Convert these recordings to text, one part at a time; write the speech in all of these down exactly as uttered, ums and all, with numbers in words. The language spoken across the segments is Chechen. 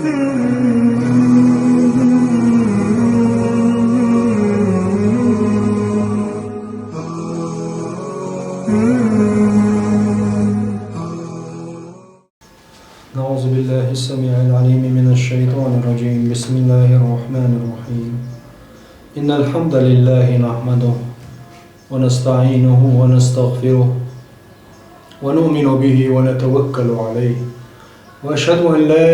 أعوذ بالله السميع العليم من الشيطان الرجيم. بسم الله الرحمن الرحيم. إن الحمد لله نحمده ونستعينه ونستغفره ونؤمن به ونتوكل عليه. وأشهد أن لا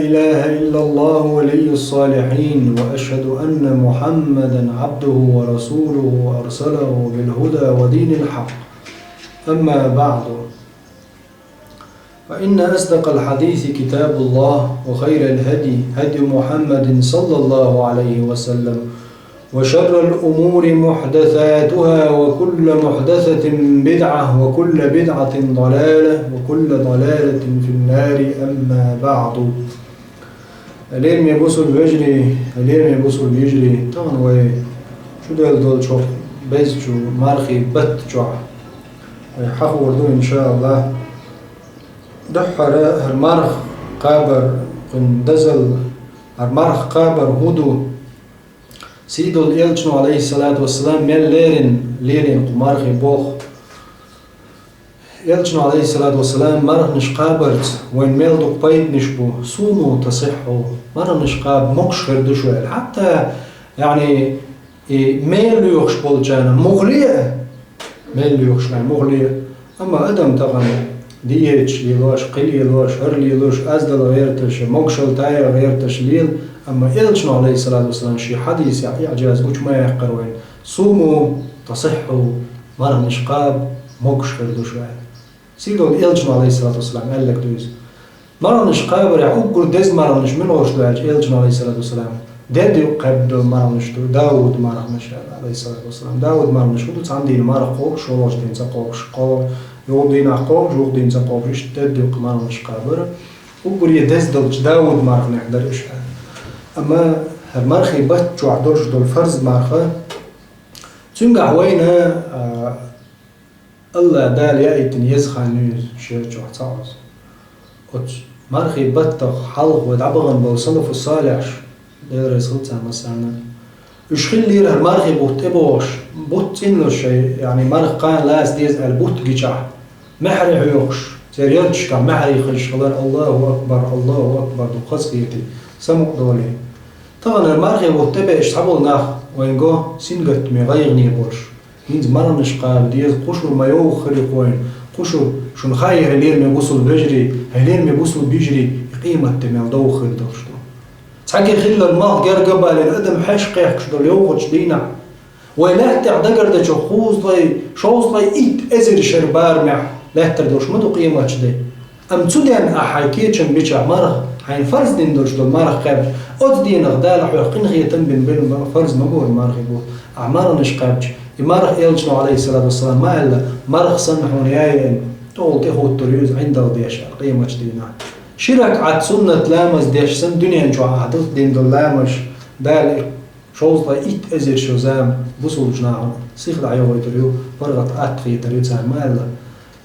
إله إلا الله ولي الصالحين، وأشهد أن محمدا عبده ورسوله أرسله بالهدى ودين الحق. أما بعد، فإن أصدق الحديث كتاب الله، وخير الهدي هدي محمد صلى الله عليه وسلم، وشر الأمور محدثاتها، وكل محدثة بدعة، وكل بدعة ضلالة، وكل ضلالة في النار. أما بعد. Лераме бусулба вежарий, лераме бусулба йижарий, тахана вай чуделла долча безача мархий бетта чу вай хьаховр ду, иншааллахӀ. Духхьара хӀара марха кхабар, кхуьнан дозалла, хӀара марха кхабар хӀун ду? Сийдолчу Элчано, Ӏалайхиссалату вассалам, мел леррина лелийна кху мархий болх. Элчано, Ӏалайхиссалату вассалам, марханаш кхабарца вайна мел дукха пайданаш бу. Суму тасиххьу, марханаш кхаба, могуш хир ду шу аьлла. Хьатта, яъни, и мел лоьхуш болчарна муха ле а, мел лоьхуш, муха ле а. Амма адам тахана диеташ лелош, кхин лелош, хӀара лелош, аз дала гӀерташ, могушалла тайа гӀерташ лела, амма Элчано, Ӏалайхиссалату вассалам, шен хьадисехь иӀжаз гучу ма яьккхира вайна: «Суму тасиххьу», марханаш кхаба, могуш хир ду шу аьлла. Сийдолчу Элчано, Ӏалайхиссалату вассалам, аьлларг ду иза. Марханаш кхабарехь уггар деза марханаш муьлхарш ду аьлча, Элчано, Ӏалайхиссалату вассалам, дерриг а кхаьбна долу марханаш ду, Дауд марханаш аьлла, Ӏалайхиссалату вассалам. Дауд марханаш хӀун ду? Цхьана дийнахь марха кхобуш, шолгӀачу дийнахь ца кхобуш, кхо-, юха дийнахь кхобуш, юха дийнахь ца кхобуш, иштта дерриг а марханаш кхабар. Уггаре деза долчу Дауд марханех дара уьш аьлла. Амма хӀара мархий бетта чохь долуш долу фарз марха, цуьнгахь вайна, а, АллахӀ Дала яийтина еза хан ю иза шер чохь ца Ӏозу. Оцу мархий баттах хьалха вай дӀабахана болу салафу салихьаш, Дела реза хуьлда царна массарна, уьш хиллера хӀара мархий бутт тӀебогӀуш, бутт цӀена луш шайн, яъни марха кхана лаца деза аьлла бутт гичахь, маьхьарий хьоькхуш, церан ялташкахь маьхьарий хезаш хилар, «Аллаху акбар, Аллаху акбар» ду хазахетий, самукъадолий. Тахана хӀара мархий бутт тӀебеъча цхьаболу нах вайна го сингаттаме, гӀайгӀане болуш. ХӀинца марханаш кхаба деза, кхушур ма йовха хир ю кхойна, кхушур шуна хаьий, хьоме бусулба вежарий, хьоме бусулба йижарий, и къематде мел довха хир долуш ду. Цхьаьнгге хиллал малх герга а балийна, адам хьаьшка кхехкаш долу йовхачу дийнахь. Вай лаьттахь дагардечух кхузткъе, шовзткъе итт эзар шеран барамехь лаьттар долуш ма ду къематде. Амма цу денна ахь хьайн кечам бичахь марха, хьайна фарз дина долуш долу марха кхаьбча, оцу дийнахь Дала хьоьх къинхетам бина, бина фарз ма бу хӀара мархий бутт. Ахь марханаш кхаьбча, и марха Элчано, Ӏалайхиссалату вассалам, ма аьлла, марха санна хьуна яйина, тӀехула тӀехӀуттур ю иза ӀиндагӀа деш аьлла, къематчу дийнахь. Ши ракаӀат суннат ламаз деш санна дуьнен чохь ахь дукха дина долу ламазаш, Дала и шовзткъе итт эзар шо зама бусулбачу нахана сиха дӀайохуьйтур ю, паргӀат атта хетар ю царна, ма аьлла.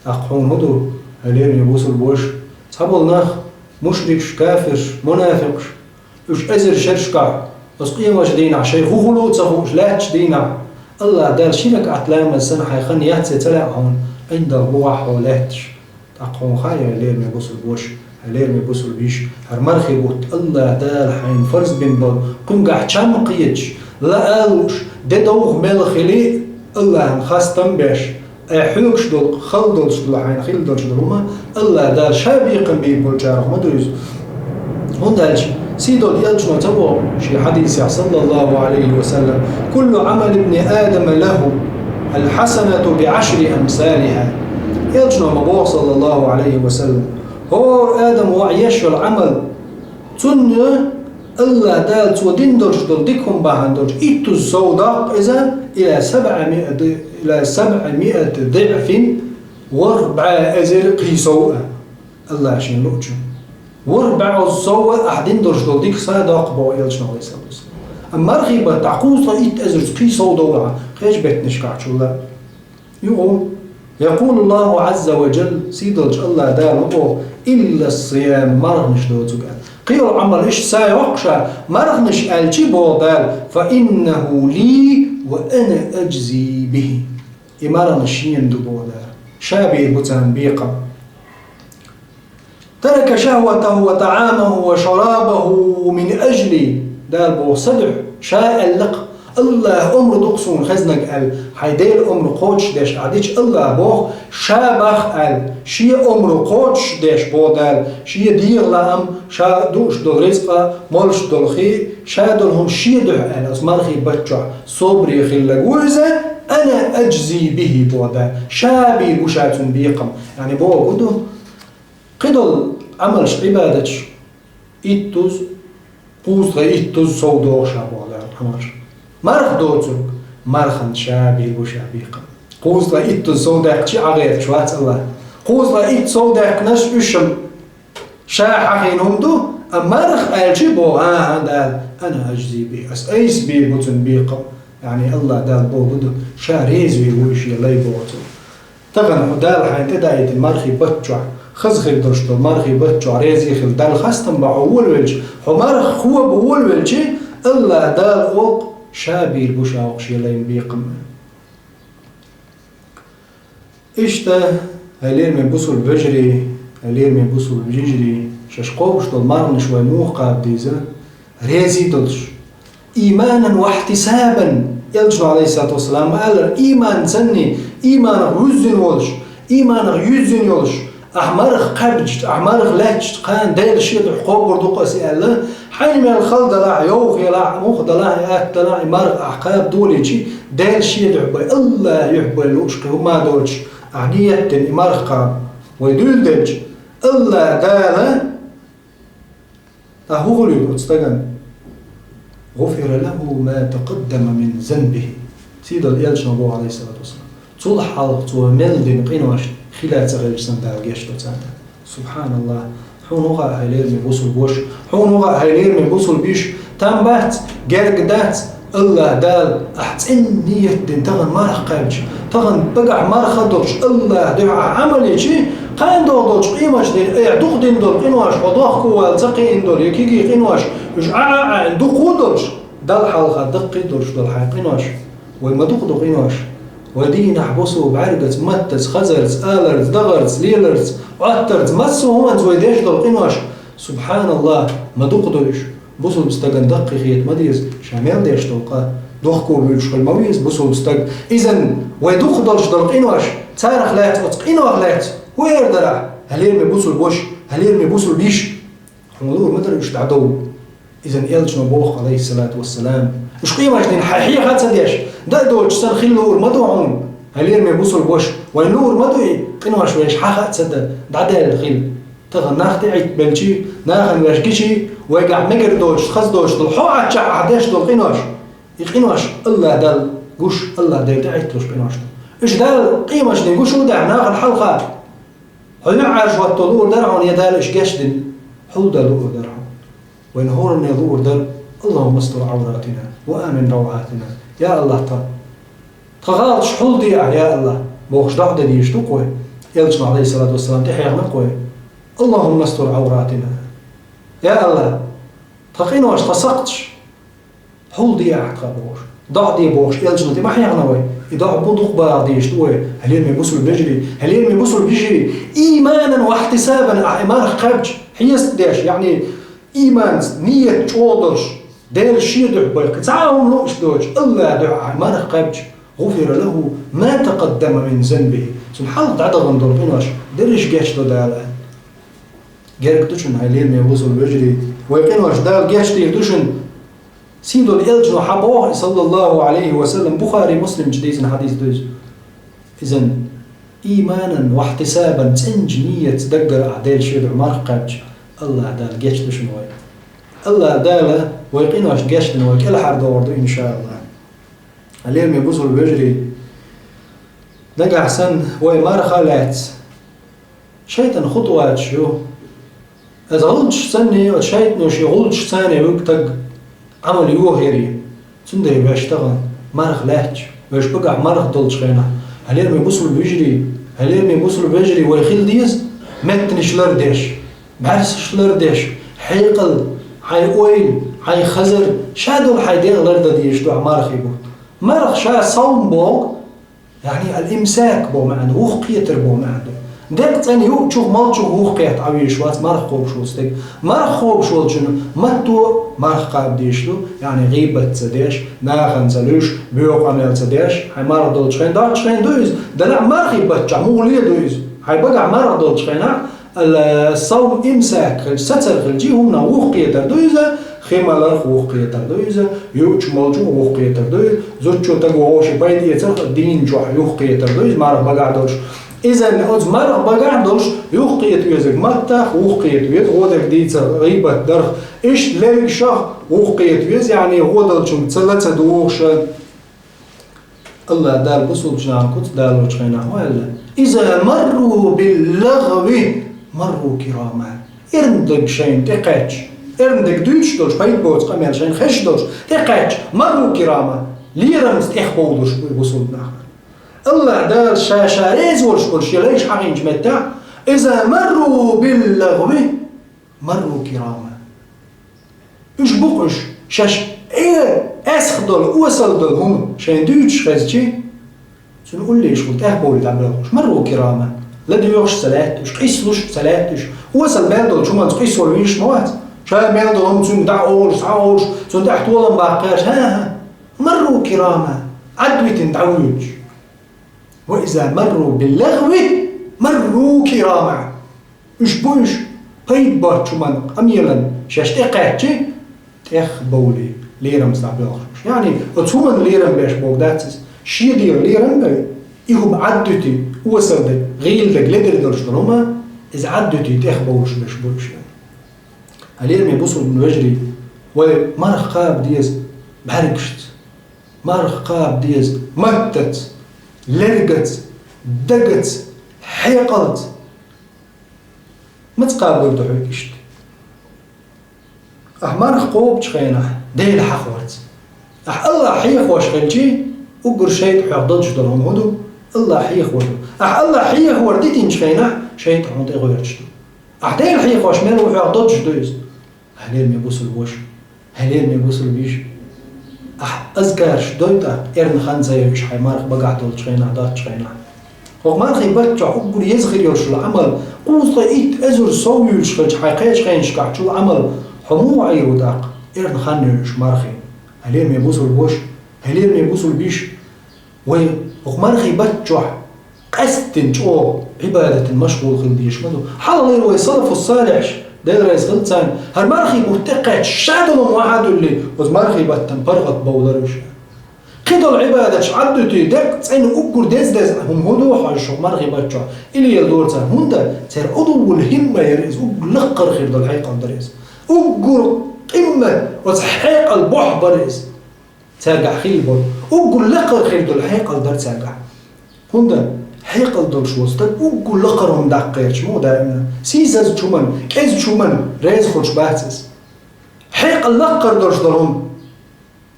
ТӀаккха хьуна хӀун ду, хьоме бусулба ваша? Цхьаболу нах, мушрикаш, кафирш, мунафикъаш, уьш эзар шерашкахь, оцу къематчу дийнахь шайн хӀун хуьлу а ца хууш лаьттачу дийнахь, АллахӀ Дала ши ракаӀат ламаз санна хьайн хан яц ца лаьа хьуна, ӀиндагӀа бухахь хьо лаьтташ. ТӀаккха хьуна хаьий, хьоме бусулба ваша, хьоме бусулба йиша, хӀара мархий бутт АллахӀ Дала хьайна фарз бина болу, кхуьнгахь чам кхеташ, лаа а лууш, де довха мел хили а, АллахӀна хастам а беш, Айхьа хьоьгуш долу, хала долуш долу, хьайна хила долуш долу хӀума, АллахӀ Дала Ша бекхам бийр болчарах ма ду иза. ХӀунда аьлча Сийдолу Элчано ца боху шен хьадисехь, саллаллаху Ӏалайхи ва саллам: «Куллу Ӏамали бни Адама лаху, аль-хьасанату би Ӏашри амсалиха». Элчано ма боху, саллаллаху Ӏалайхи ва саллам: «ХӀора Адама воӀа еш йолу Ӏамал, цунна АллахӀ Дала цо дина долуш долу дика хӀума бахьана долуш, иттуза сов доккху иза, ила сабъа миат, ила сабъа миат диъфин, ворхӀ бӀе эзар кхин сов а, АллахӀа шена луучун. ВорхӀ бӀе сов а ахь дина долуш долу дика Сан доккху», – боху Элчано, Ӏалайхи ссалату вассалам. Амма мархий баттахь кхузткъе итт эзарца кхин сов довлахь, кхечу беттанашкахь чулла. Юха, يقول الله عز وجل, сийдолчу АллахӀ Дала боху: إلا الصيام, марханаш доцург аьлла. Кхин йолу Ӏамал иштта ца йоккху ша, марханаш аьлча боху Дала: فإنه لي وأنا أجزي به. И марханаш шена ду боху Дала. Ша бийр бу царна бекхам. ترك شهوته وطعامه وشرابه من أجلي. Дала боху, сан дуьхьа, ша аьлла-кх, АллахӀан омра ду-кх суна хезнарг аьлла, хьайн Делан омра кхочушдеш ахь дича, АллахӀа боху, ша боху аьлла, шен омра кхочушдеш боху Дала, шен дегӀан лаам, ша дууш долу рицкъа, молуш долу хи, ша долу хӀума шен дуьхьа аьлла, оцу мархийн баттахь собаре хилларг ву иза, أنا أجزي به боху Дала, ша бийр бу ша цунна бекхам. Яъни бохург хӀун ду? Кхидолу Ӏамалш, Ӏибадатш, иттуза, кхузткъе иттуза сов доху ша боху Дала Ӏамалш. Марха доцург, марханна ша бийр бу ша бекхам. Кхузткъе иттуза сов даьккхича а гӀерташ вац АллахӀ. Кхузткъе итт сов даьккхинарш уьш-м ша хьахийна хӀума ду, а марха аьлча боху, хӀан-хӀа, Дала, أنا أجزي به, ас айса бийр бу цунна бекхам. Яъни АллахӀ Дала бохург ду, ша реза вийр ву и шен лай боху цо. Тахана хьо Дала хьайна тӀедаийтина мархийн баттахь, хаза хир долуш долу мархийн баттахь реза хила Далла хастам бан хьо волавелча, хьо марха хӀоба волавелча, АллахӀ Дала боху, ша бийр бу ша хӀокху шен лайна бекхам. Иштта, хьоме бусалба вежарий, хьоме бусалба йижарий, шаьш кхобуш долу марханаш вай муха кхаба деза? Реза долуш, إيمانا واحتسابا, Элчано, عليه الصلاة والسلام, аьлла, ийман санна, ийманах вуьззина волуш, ийманах юьззина йолуш, ахь марха кхаьбча, ахь марха лаьттачу кхана Дела шен дуьхьа кхобур ду-кх аса аьлла, хьайна мел хала далахь, йовха елахь, муха далахь, атта далахь, и марха ахь кхаба долийча, Дела шен дуьхьа бен, АллахӀан юьхь бен лууш кхин хӀума доцуш, ахь ниет дина и марха кхаба вай дуьйладелча, АллахӀ Дала Ткъа хӀун хуьлу оцу стагана? غفر له ما تقدم من ذنبه. Сийдолу Элчано боху, عليه الصلاة والسلام, цул хьалха цо мел дина къинош хила ца хилча санна Дала гечдо царна. СубхьаналлахӀ! Хьуна хӀун хаьа, хьоме бусалба ваша? Хьуна хӀун хаьа, хьоме бусалба йиша? Там бац, герга дац, АллахӀ Дала, ахь цӀена ниет дина тахана марха кхаьбча, тахана багахь марха долуш АллахӀан дуьхьа ахь Ӏамал йича, кхана догӀу долчу къематдийнахь, э, дукха дина долу къинош, хьо дохко вала ца кхиъна долу, я кегий къинош, уьш Ӏа а Ӏа, дукха долуш, Далла хьалха даккхий долуш долу хьайн къинош. Вай ма дукха ду къинош. Вай дийнахь, бусалба, бӀаьргаца, маттаца, хазарца, аларца, дахарца, леларца, Ӏоттарца, массо а хӀуманца вай деш долу къинош. СубхьаналлахӀ, ма дукха ду уьш. Бусалба стагана даккхий хета ма деза, ша мел деш долу къа. Дохко вуьйлуш хила ма веза бусалба стаг. Иза вай дукха долуш долу къинош, царах лаьцна, оцу къинойх лаьцна, хӀун эр дара ахь, хьоме бусалба ваша, хьоме бусалба йиша? Хьуна луур ма дара уьш дӀадовла. Иза Элчано боху, عليه الصلاة والسلام. Уьш къематдийнахь хьан хьеха а ца деш, дан а доцуш санна хила луур ма ду хьуна, хьоме бусалба ваша. Вайна луур ма ду и къинош вайша хьаха а ца дан, дӀадаьлла хила. Тахана нах тӀеӀиттабелча а, нахана ваьш гича а, вайгахь мегар доцуш, хаза доцуш долу, хьо Ӏаччахь ахь деш долу къинош. И къинош АллахӀ Далла гуш, АллахӀ Дела тӀеӀитталуш къинош ду. Уьш Дала къематдийнахь гуш ву дехьа нахана хьалха? Хьо юьхьӀаьржа хӀотто луур дара хьуна, я Дала уьш гечдина, хьулдан луур дара хьуна. Вайна хӀоранна луур дара: اللهم استر عوراتنا وآمن روعاتنا. Я АллахӀ, тхан, тхан гӀалаташ хьулде ахь, я АллахӀ, бохуш доӀа дан дезаш ду-кх вай. Элчано, عليه الصلاة والسلام, тӀехьехна-кх вай: اللهم استر عوراتنا. Я АллахӀ, тхан къинош, тхан сакхташ хьулде ахь тхан бохуш. ДоӀа де бохуш Элчано тӀе ма хьехна вай. И доӀа бу дукха баха дезаш ду вай, хьоме бусалба вежарий, хьоме бусалба йижарий, إيمانا واحتسابا, ахь и марха кхаьбча, хьесап деш, яъни, ийманца ниет чӀогӀа долуш, Дела шен дуьхьа бен, кхин цхьа а хӀума лууш доцуш, АллахӀан дуьхьа ахь марха кхаьбча, غفر له ما تقدم من ذنبه. Цунна хьалха дӀадахана долу къинош дерриш гечдо Дала аьлла. Герга ду шуна, хьоме бусалба вежарий, вай къинош Дала гечдийр ду шуна. Сийдолу Элчано хьан боху, صلى الله عليه وسلم, Бухари, Муслима чу дийцина хьадис ду иза. Иза إيمانا واحتسابا, цӀеначу ниетца даггара ахь Дела шен дуьхьа марха кхаьбча, АллахӀ Дала гечду шуна вай. АллахӀ Дала вай къиношна гечдина вай кӀелхьардохур ду, иншааллахӀ. Хьоме бусалба вежарий, нагахь санна вай марха а лаьцна, шайтӀан хутӀ воцуш ю. Иза гӀулчаш санна, оцу шайтӀано шен гӀулчаш царна вуьгу стаг Ӏамал йохийла. Цундела ваьш тахана марха лаьтташ, ваьш багахь марха долчу хенахь, хьоме бусалба вежарий, Хьалерме бусулба вежарий, вай хила деза меттанаш лардеш, бӀаьрсаш лардеш, хьекъал, хьай ойла, хьай хазар, ша долу хьай дегӀ лардан дезаш ду хьан мархий бутт. Марха ша савм боху, яъни ал-имсак боху маьӀна, вухкхетар боху маьӀна ду. Декъа цӀена юучух, молчух вухкхетта Ӏан везаш вац марха кхобуш волу стаг. Марха кхобуш волчун матто марха кхаба дезаш ду, яъни гӀийбат ца деш, нахана ца луьйш, боьха къамел ца деш, хьайн марха долчу хенахь, доцчу хенахь ду иза, делахь мархий баттахь муха ле ду иза. Хьайн багахь марха долчу хенахь, ал-савм имсак хилча, сацар хилча, хӀуманах вухкхетар ду иза, хи маларх вухкхетар ду иза, юучу молчух вухкхетар ду иза, зудчо стага вовшийн пайда эцарх дийна чохь юхкхетар ду иза марха багахь долуш. Иза оцу марха багахь долуш юхкхета везарг маттах вухкхета веза, гӀо дерг дийцар, гӀийбат дарх, иштта лергашах вухкхета веза, яъни гӀо долчуьнга ца ла ца дугӀуш. АллахӀ Дала бусулба нахана куц далочу хенахь ма аьлла: «Иза марру биллагӀви марру кирама». Эрна дерг шайна тӀекхаьчча, эрна дерг дуьйцуш долуш, пайда боцу къамел шайна хезаш долуш тӀекхаьчча, марру кирама, лерамца тӀехбовлуш бу бусулба нах. АллахӀ Дала ша-ша реза волуш болу шен лайш хьахийначу меттехь: «Иза марру биллагӀви марру кирама». Уьш бу-кх уьш, шаьш э, эсха долу, осал долу хӀума шайна дуьйцуш хезчи, цуьнан уллешхула тӀехбовлий дӀабоьлхуш, марру кирама, ладоьгӀуш ца лаьтта уьш, къийсалуш ца лаьтта уьш. Осал мел долчу хӀуманца къийсавала везаш ма вац. Ша мел долу хӀума цуьнга дӀа а олуш, схьа а олуш, цунна тӀехь толам баккха гӀерташ, хӀан-хӀа. Марру кирама, Ӏад витина дӀавоьдуш. «Ва иза марру биллагӀви марру кирама». Уьш бу уьш, пайда боцчу хӀуманна къамелан шаьш тӀекхаьччи, тӀехбовлий, лерамца дӀабоьлхуш. Яъни, оцу хӀуманна лерам беш бохург дац иза. Шен дегӀан лерам бей, и хӀума Ӏад дуьтий, осал дерг, гӀийла дерг, ледара долуш долу хӀума, иза Ӏад дуьтий, тӀехбовлуш беш бу уьш. Хьалерме бусулба вежарий, вай марха кхаба деза бӀаьргашца. Марха кхаба деза маттаца, лергаца, дагаца, хьекъалца. Маца кхабар ду хьоьга иштта? Ахь марха кхобучу хенахь Дела хьахорца. Ахь АллахӀ хьехош хилчи, уггар шайтӀа хьох додуш долу хӀума хӀун ду? АллахӀ хьехор ду. Ахь АллахӀ хьехор дитинчу хенахь шайтӀа хьуна тӀегӀоьртуш ду. Ахь Дела хьехош мел ву хьох додуш ду иза? Хьалерме бусулба ваша, хьалерме бусулба йиша. Ахь азкараш дойта, эрна хан ца йойуш хьайн марха багахь долчу хенахь, доцчу хенахь. ХӀокху мархий баттахь уггар еза хир йолуш йолу Ӏамал, кхузткъе итт эзар сов юьйлуш хилча хьайн кхечу хенашкахь чул Ӏамал, хьо муха Ӏийр ву тӀаккха, эрна хан йойуш мархий? Хьалерме бусулба ваша, хьалерме бусулба йиша. Вай хӀокху мархий баттахь къаьсттина чӀогӀа Ӏибадатан машгӀул хила дезаш ма ду. Хьалхалера вай салафу салихьаш, Дела реза хила царна, хӀара мархий бутт тӀекхаьчча, ша долу ма хьан дуьллий, оцу мархий баттан паргӀат бовлар уьш. Кхидолу Ӏибадаташ Ӏад дуьтий, декъа цӀена уггар деза-деза хӀума хӀун ду хьожуш хӀокху мархий баттахь? Илла лора царна, хӀунда церан Ӏудуввул хӀимма яра иза, уггар лакхара хир долу хьекъал дара иза. Уггар къиммат оцу хьекъал бохь бара иза. Цаьргахь хилла болу уггар лакхара хир долу хьекъал дара цаьргахь. ХӀунда хьекъал долуш волу стаг уггар лакхара хӀума даккха гӀерташ ма ву даимна. Сийсазчу хӀуманна, кӀезачу хӀуманна реза хуьлуш бац иза. Хьекъал лакхара долуш долу хӀума.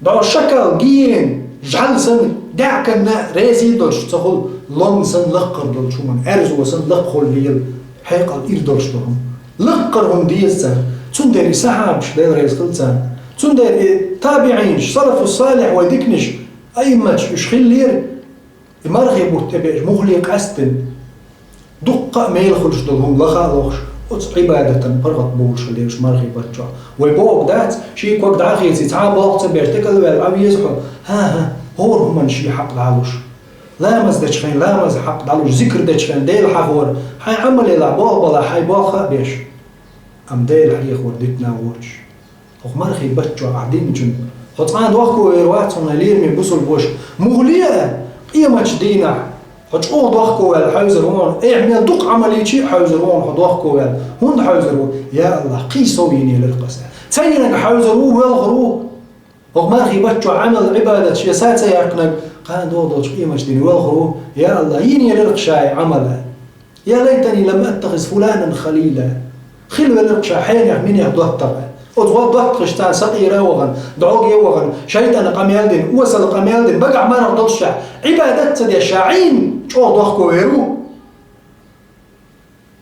ДӀо шакал, гиен, жӀаьла санна, даьӀахканна реза долуш ца хуьлу, лом санна лакхара долчу хӀуманна, аьрзо санна лакхахула лела, хьекъал ира долуш долу хӀума. Лакхара хӀума деза царна. Цундела и сахьабаш, Дела реза хила царна. Цундела и табиӀинаш, салафу салихь вай диканаш, аимматаш уьш хиллера, и мархий бутт тӀебеъча муххале къаьсттина. Дуккха а мел хуьлуш долу хӀума лаха а лохуш, оцу Ӏибадатан паргӀат бовлуш хила дезаш мархий баттахь. Вай бохург дац, шен ког дӀа а хеций, цхьа а болх ца беш, тӀекӀалваьлла Ӏан веза хьо. ХӀан-хӀа, хӀора хӀуманна шен хьакъ дӀалуш. Ламаз дечу хенахь ламазан хьакъ дӀалуш, зикр дечу хенахь Дела хьахор, хьайн Ӏамал елахь, болх балахь, хьайн болх а беш. Амма Дела хьехор дитина воцуш. ХӀокху мархий баттахь ахь динчун хьо цкъа а дохковер вац, хьуна лераме бусулба ваша. Муххале а, къематчу дийнахь хьо чӀогӀа дохковаьлла хьевзар ву хьуна, эхь мел дукха Ӏамал йичи а хьевзар ву хьуна хьо дохковаьлла. ХӀунда хьевзар ву? Я АллахӀ, кхин сов йинелира-кх аса. Цайнарг хьевзар ву, велхар ву. ХӀокху мархий баттахь Ӏамал, Ӏибадат шен са ца яьккхинарг, кхана догӀу долчу къематчу дийнахь велхар ву, я АллахӀ, йинелира-кх ша и Ӏамал. «Я лайтани лам аттахиз фуланан халила». Хила велира-кх ша хьенех-минех доттагӀа. Оцу вал доттагӀашца царна сакъера а вахана, дӀогӀе а вахана, шайтӀанан къамел дина, осал къамел дина, багахь марха долуш ша, Ӏибадат а ца деш ша Ӏийна чӀогӀа дохковер ву.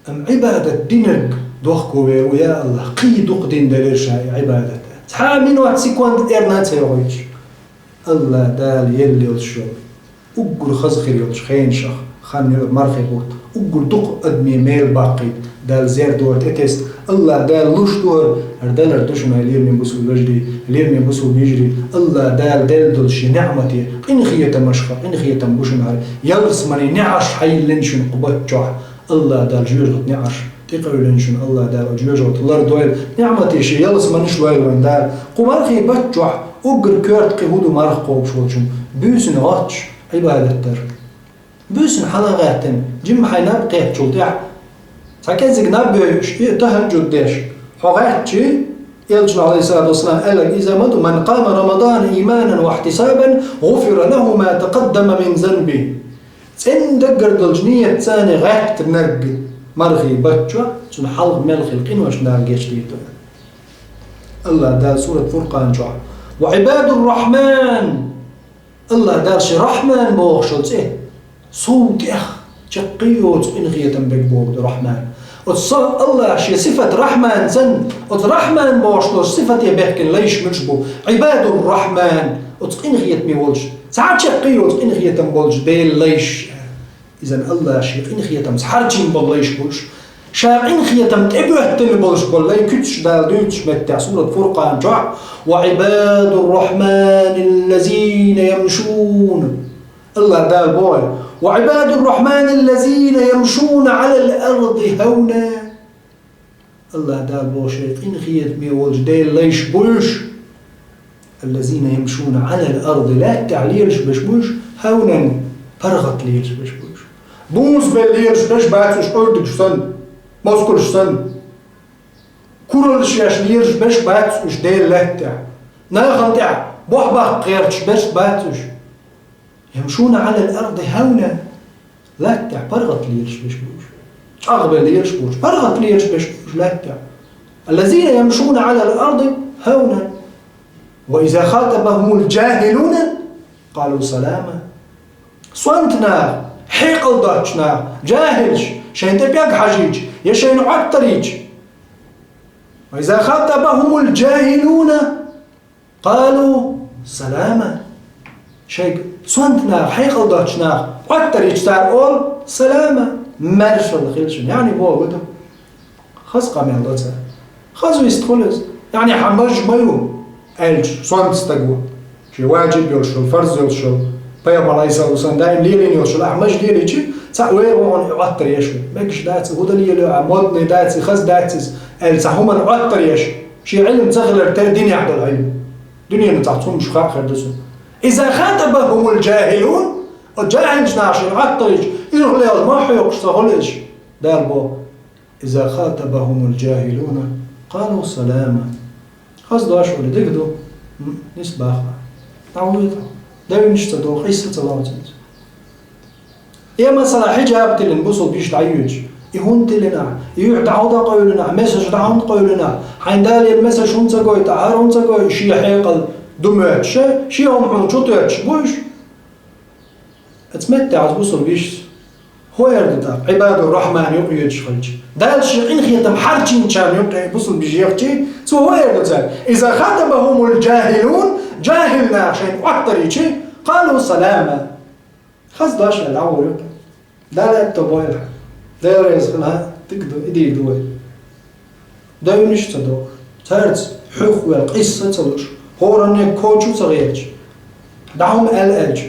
Амма Ӏибадат динарг дохко вер ву, я АллахӀ, кхин дукха дин далар ша и Ӏибадат. Цхьа а минот, секунд эрна а ца йогӀуьйтуш. АллахӀ Дала елла йолчу, уггар хаза хир йолчу хенашах хан йо мархи бутт, уггар дукха адаме мел баккхийта, Дала зер дора тӀетеста, АллахӀ Дала луш дора, хӀара далар ду шуна, хӀай лераме бусулба вежарий, лераме бусулба йижарий, АллахӀ Дала делла долу шен неӀмате, къинхетамашха къинхетам бу шуна хӀара, ялсаманин неӀарш хьайиллина шуна кху бутт чохь. АллахӀ Дала жоьжахатин неӀарш тӀекъевлина шуна, АллахӀ Дала оцу жоьжахатех лардойла, неӀмате шен ялсаманеш лойла вайн Дала. Кху мархи бутт чохь уггар коьрта кхин хӀун ду марха кхобуш волчун? Буьйсанна гӀотташ Ӏибадат дар. Буьйсанна хьала а гӀаьттина, жимма хьайн наб кхеттачул тӀаьхьа, цхьа кӀеззиг наб бевзаш, и тахӀажжуд деш хьо гӀаьттича, Элчано, Ӏалайхиссалату вассалам, аьлларг иза ма ду: «Ман къама Рамадана ийманан ва ихьтисабан, гӀуфира лахӀу ма такъаддама мин занбихӀ». ЦӀена даггара долчу нийятца гӀаьттинарг мархи бутт чохь, цунна хьалха мел хилла къиношна Дала гечдийр ду. АллахӀ Дала сурат Фуркъан чохь: «Ва Ӏибадур-Рахьман». АллахӀ Дала шен Рахьман бохуш йолу цӀе сов тӀех чаккхе йоцу къинхетам берг боху ду Рахьман. Оцу со-, АллахӀ шен сифат Рахьман санна, оцу Рахьман бохуш долчу сифате бехкина лайш муьлш бу? Ӏибадур-Рахьман, оцу къинхетаме волчу, цхьа а чаккхе йоцу къинхетам болчу Делан лайш. Иза АллахӀ шен къинхетамца хьарчийна болу лайш бу уьш. Ша къинхетам тӀебоьттина болуш болу лай куьцаш Дала дуьйцуш меттехь сурат Фуркъан чохь: «Ва Ӏибадур-Рахьманиллазина ямшуна». АллахӀ Дала боху: «Ва Ӏибадур-Рахьманиллазина ямшуна Ӏалал арди хьавна». АллахӀ Дала боху шен къинхетаме волчу Делан лайш бу уьш. «Аллазина ямшуна Ӏалал арди», лаьттахь лелаш берш бу уьш, «хьавнан», паргӀат лелаш берш бу уьш. Бусалба лелаш берш бац уьш, кӀордигаш санна, москулаш санна. Кураллаш еш лелаш берш бац уьш Делан лаьттахь. Нахана тӀехь бохь баккха гӀерташ берш бац уьш. «Ямшуна Ӏалал арди хьавна». Лаьттахь паргӀат лелаш берш бу уьш. ЧӀагӀбелла лелаш бу уьш. ПаргӀат лелаш берш бу уьш лаьттахь. «Аллазина ямшуна Ӏалал арди хьавна. Ва иза хатабахумул джахилуна къалу салама». Сонта нах, хьекъал доцучу нах, джахилаш, шайна тӀе пӀелг хьажийча, я шайна Ӏоттар йича. «Ва иза хатабахумул джахилуна къалу салама». Шайга сонта нах, хьекъал доцучу нах Ӏоттар йича, цара олу: «Салама, маршалла хила шуна». Яъни боху ду, хаза къамел до цара. Хаза вист хуьлу иза. Яъни хьан маж ма ю аьлча, сонта стаг ву. Шен ваджиб йолуш йолу, фарз йолуш йолу, пайхамар, Ӏалайхиссалату вассалам, даим лелийна йолуш йолу ахь маж лелийча, цхьаъ вер ву хьуна и Ӏоттар еш ву. Мегаш дац, хӀун дан лелайо ахь, модный дац, хаза дац иза аьлла, цхьа хӀуманна Ӏоттар еш. Шен Ӏилма ца хилар тера динехь долу Ӏилма. Дуьненан цхьа цхьа хӀуманаш хаа хир ду цунна. «Иза хатабахумул джахилун», оцу джахилчу наха шайна Ӏоттар йича, ирхъ лела ма хьоькхуш ца хуьлу иза. Дала боху: «Иза хатабахумул джахилуна къалу салама». Хаза дош олий, дика ду. М, нисбаха. ДӀавойту. Девнаш ца доху, къийса ца лоцу иза. Э, масала, хьиджаб тиллина бусулба йиша дӀайоьдуш. И хӀунда тиллина ахь? И юьхь дӀа хӀунда къевлина ахь? Месаш дӀа хӀунда къевлина ахь? Хьайн Дала елла месаш хӀунда ца гойту ахь? ХӀара хӀунда ца гойту? Шен хьекъал ду моьттуш, шен хӀума хьуна чу тоьттуш бу уьш? Оцу меттехь оцу бусулба йишас хӀун эр ду тӀаккха, Ӏибадур-Рахьман юкъа йоьдуш хилча? Дала шен къинхетам хьарчийначарна юкъа бусулба йиша ехча, цо хӀун эр ду цаьрга? «Иза хатабахумул джахилун», джахил наха шайна Ӏоттар йича, къалу салама. Хаза дош аьлла, дӀагӀур юкъа. Дала аьтто бойла хьан. Дела реза хила хьан, дика ду, и дийр ду вай. Девнаш ца дохуш, цаьрца хьуьххьа ваьлла къийса ца луш, хӀораннега коча ца гӀерташ, дӀа хӀума аьлла аьлча: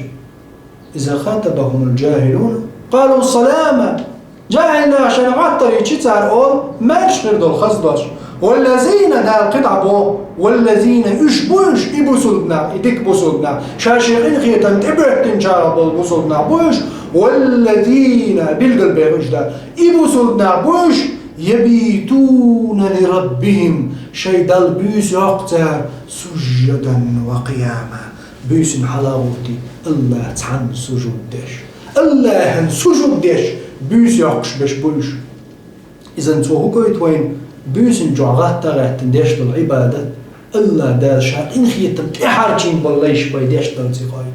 «Иза хатабахумул джахилуна къалу салама». Джахил наха шайна Ӏоттар йича, цара олу маьрша хир долу хаза дош. «Валлазина», Дала кхидӀа боху, «валлазина», уьш бу уьш, и бусулба нах, и дика бусулба нах, ша шен къинхетам тӀебоьттинчарах болу бусулба нах бу уьш, «валлазина», билгалбехуьйтуш Дала, и бусулба нах бу уьш, «ябитуна ли раббихим», шайн Далла буьйса йоккху цара, «сужжадан ва къияма», буьйсанна хьалагӀовттий, АллахӀ цхьанна сужуд деш. АллахӀан сужуд деш, буьйса йоккхуш берш бу уьш. Изан цо хӀун гойту вайна? Буьйсанна чохь гӀатта а гӀаьттина деш долу Ӏибадат, АллахӀ Дала ша къинхетам тӀехьарчийна болу лайш бай деш долу цӀе гойту вайна.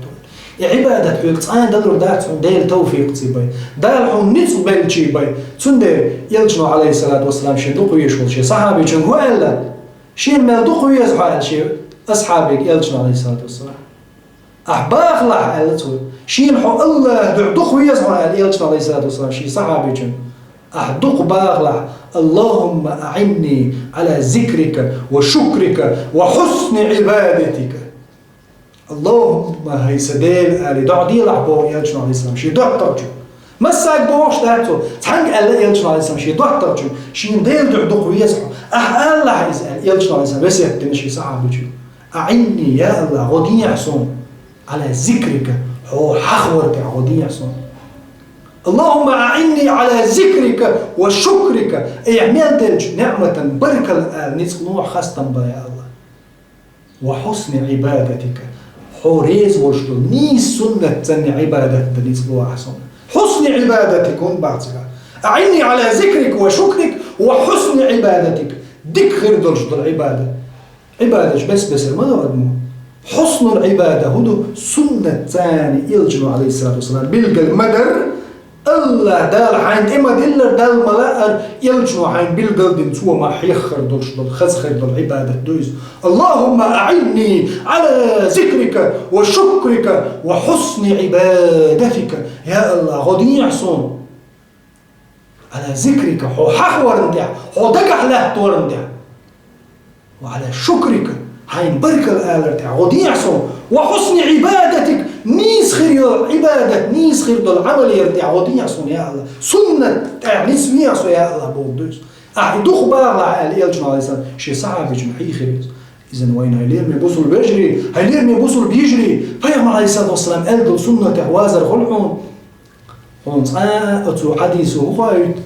И Ӏибадат хьоьга цкъа а далур дац хьуна Делан тавфикъаций бен, Дала хьуна ницкъ беллачий бен. Цундела Элчано, Ӏалайхиссалату вассалам, шен дукха везаш волчу шен сахьабичунга хӀун аьлла? Шена мел дукха веза хьо аьлла шен асхьабига Элчано, Ӏалайхиссалату вассалам. Ахь бахалахь, аьлла цо. Шена хьо АллахӀан дуьхьа дукха веза хьо аьлла Элчано, Ӏалайхиссалату вассалам, шен сахьабичунга. Ахь дукха бахалахь: «Аллахумма аӀинни Ӏала зикрика ва шукрика ва хьусни Ӏибадатика». «Аллахумма», хӀай сан Дела, аьлла, доӀа делахь, боху Элчано, Ӏалайхиссалам, шен доттагӀчунга. Массаьрга бохуш дац цо, цхьаьнга аьлла Элчано, Ӏалайхиссалам, шен доттагӀчунга: «Шена Дела дуьхьа дукха веза хьо». Ахь алалахь иза аьлла, Элчано, Ӏалайхиссалам, весет дина шен сахьабичунга: «АӀинни, я АллахӀ, гӀо дехьа суна, Ӏала зикрика, хьо хьахавар тӀехь гӀо дехьа суна». «Аллахумма аӀинни Ӏала зикрика ва шукрика». Айхьа мел деллачу неӀматан баркалла ала ницкъ лохьа, хастам бан, я АллахӀ. «Ва хьусни Ӏибадатика». Хьо реза волуш долу нийса суннатца Ӏибадат дан ницкъ лохьа суна. «Хьусни Ӏибадатика» хӀунда боху цигахь? «АӀинни Ӏала зикрика ва шукрика ва хьусни Ӏибадатика». Дика хир долуш долу Ӏибадат. Ӏибадаташ бес-бесара ма ду адамо. Хьуснул Ӏибада хӀун ду? Суннатца Элчано, Ӏалайхиссалату вассалам, билгал ма дара, АллахӀ Дала хьайна тӀе ма диллара, Далла ма лаара, Элчано хьайна билгал дина, цо ма хьеххар долуш долу, хаза хир долу Ӏибадат ду иза. «Аллахумма аӀинни Ӏала зикрика ва шукрика ва хьусни Ӏибадатика». Я АллахӀ, гӀо дехьа суна Ӏала зикрика, хьо хьахаварна тӀехь, хьо дагахь латтаварна тӀехь. «Ва Ӏала шукрика», хьайна баркалла алар тӀехь гӀо дехьа суна. «Ва хьусни Ӏибадатик», нийса хир йолу Ӏибадат, нийса хир долу Ӏамал яр тӀехь гӀо дехьа суна, я АллахӀ. Суннат тӀехь нисвехьа со, я АллахӀ, боху ду иза. Ахь и дукха бахалахь аьлла Элчано, Ӏалайхиссалам, шен сахьабичунга хьийхира иза. Иза вайна, хьай лераме бусулба вежарий, хьай лераме бусулба йижарий, Пайхамар, Ӏалайхиссалату вассалам, аьлла долу суннатех вазар хуьлу хьуна. Хьуна цкъа а оцу хьадисо хӀун хоуьйту?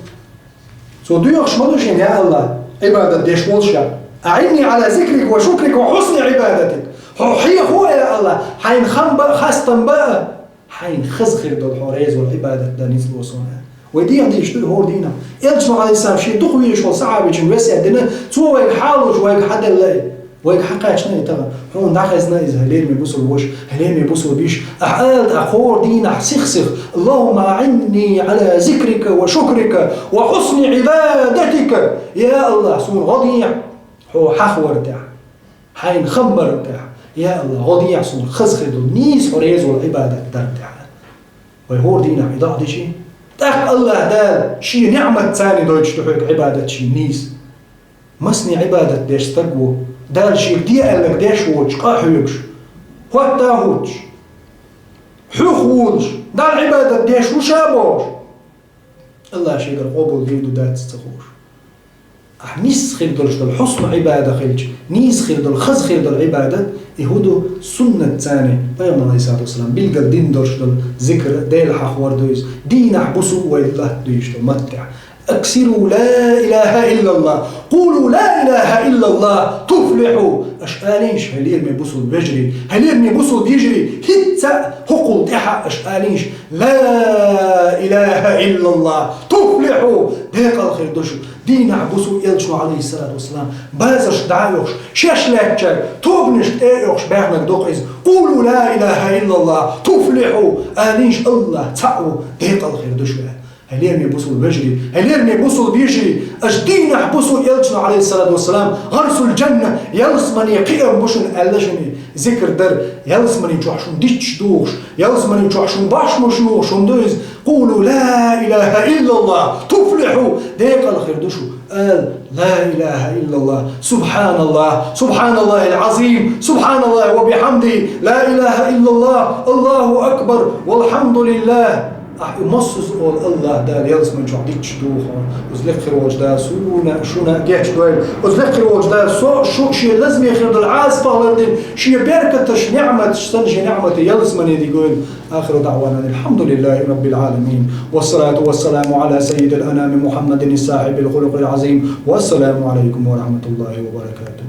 Цо доьхуш ма ду шена, я АллахӀ, Ӏибадат деш волуш а: «АӀинни Ӏала зикрика ва шукрика ва хьусни Ӏибадатик». Хьо хьехо, я АллахӀ, хьайна хам бан а, хастам бан а, хьайна хаза хир долу, хьо реза волу Ӏибадат дан ницкъ ло суна. Вай дехьа дийш ду хӀора дийнахь. Элчано, Ӏалайхиссалам, шен дукха везаш волу сахьабичунга весет дина, цо вайга хьалуш, вайга хьаделла и. Вайга хьакхаьчна и тахана. Хьуна дӀахезна иза, хьай лераме бусулба ваша, хьай лераме бусулба йиша. Ахь ала тӀаккха хӀора дийнахь сих-сиха: «Аллахумма аӀинни Ӏала зикрика ва шукрика ва хьусни Ӏибадатика». Я АллахӀ, суна гӀо дехьа хьо хьахавар тӀехь, хьайна хам бар тӀехь. Я АллахӀ, гӀо дехьа суна хаза хир долу, нийса хьо реза волу Ӏибадат дар тӀехь. Вай хӀора дийнахь и доӀа дичи, тӀаккха АллахӀ Дала шен неӀматца дойтуш ду хьоьга Ӏибадат шен нийса. Масане Ӏибадат деш стаг ву, Дала шега де аьлларг деш воцуш, къа хьоьгуш, хӀотта а хӀуттуш, хьуьх вулуш, Далла Ӏибадат деш ву ша бохуш, АллахӀа шегара къобалдийр ду, дац ца хууш. Ахь нийса хир долуш долу хьусну Ӏибада хилча, нийса хир долу, хаза хир долу Ӏибадат, и хӀун ду? Суннат царна, Пайхамар, Ӏалайхиссалату вассалам, билггал дина долуш долу зикр, Дела хьахор ду иза. Дийнахь, бусу а вай латта дуьйш долу маттехь. «Аксиру ла илаха иллаллах, къулу ла илаха иллаллах, туфлиху». Аша алийша, хьай лераме бусулба вежарий, хьай лераме бусулба йижарий, хӀинца а хӀокхул тӀаьхьа аша алийша: «Ла илаха иллаллах, туфлиху», декъал хир ду шу. Дийнахь, бусу а Элчано, Ӏалайхиссалату вассалам, базаршка дӀа а оьхуш, шаьш лаьттачаьрга, тобанашка тӀе а оьхуш, баьхнарг ду-кх иза: «Къулу ла илаха иллаллах, туфлиху», алийша, АллахӀ цхьаъ ву, декъал хир ду шу. Хьай лераме бусулба вежарий, хьай лераме бусулба йижарий, аша дийнахь, бусу а Элчано, Ӏалайхиссалату вассалам, «гӀарсул джанна», ялсамане кхиар бу шуна аьлла шуна и зикр дар, ялсамани чохь шуна дитташ духуш, ялсамани чохь шуна башмаш юхуш хӀума ду иза: «Къулу ла илаха иллаллах, туфлиху», декъал хир ду шу. Ала: «Ла илаха иллаллах, субханаллах, субханаллахил азим, субханаллахи ва бихамдихи, ла илаха иллаллах, Аллаху акбар, валхамдулиллах». Ахь и массаза олу, АллахӀ Дала ялсамани чохь дитташ духу хьуна. Оцу лекха хир волчу Дала суна а, шуна а гечдойла. Оцу лекха хир волчу Дала со а, шу а шен лазаме хир долу Ӏазап лардойла, шен беркаташ, неӀматаш санна, шен неӀмате ялсамане дигойла. آخر دعوانا أن الحمد لله رب العالمين، والصلاة والسلام على سيد الأنام محمد صاحب الخلق العظيم، والسلام عليكم ورحمة الله وبركاته.